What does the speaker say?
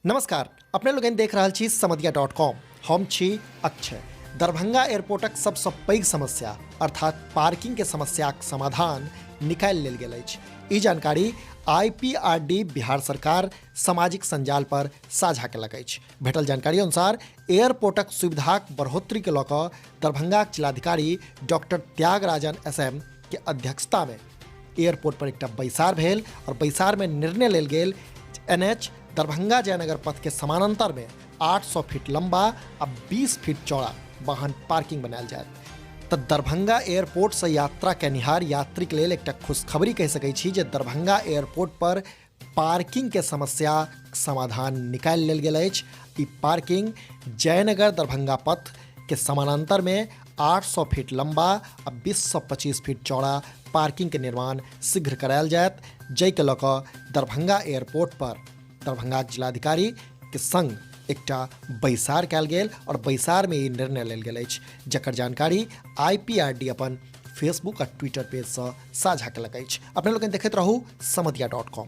नमस्कार, अपने लोगनि देख रहल छी समदिया डॉट कॉम। हम छी अक्षय। दरभंगा एयरपोर्टक सबसँ पैघ समस्या अर्थात पार्किंग के समस्याक समाधान निकालि लेल गेल अछि। ई जानकारी आईपीआरडी बिहार सरकार सामाजिक संजाल पर साझा केलक अछि। भेटल जानकारी अनुसार एयरपोर्टक सुविधाक बढ़ोतरी के लऽ कऽ दरभंगाक जिलाधिकारी डॉक्टर त्यागराजन एसएम के अध्यक्षता में एयरपोर्ट पर एकटा बैसार भेल और बैसार में निर्णय लेल गेल एनएच दरभंगा जयनगर पथ के समानांतर में 800 फीट लंबा आ 20 फीट चौड़ा वाहन पार्किंग बनायल जायत। तऽ दरभंगा एयरपोर्ट से यात्रा केनिहार यात्रीक लेल एकटा खुशखबरी कहि सकै छी जे दरभंगा एयरपोर्ट पर पार्किंग के समस्या समाधान निकालि लेल गेल अछि। ई पार्किंग जयनगर दरभंगा पथ के समानांतर में 800 फीट लंबा आ 2025 फीट चौड़ा पार्किंग के निर्माण शीघ्र करायल जायत, जाहिके लऽ कऽ दरभंगा एयरपोर्ट पर दरभंगाक जिलाधिकारी के संग एकटा बैसार कयल गेल और बैसार में ई निर्णय लेल गेल अछि, जकर जानकारी आईपीआरडी अपन फेसबुक आ ट्विटर पेज सँ साझा केलक अछि। अपने लोकनि देखैत रहू समदिया डॉट कॉम।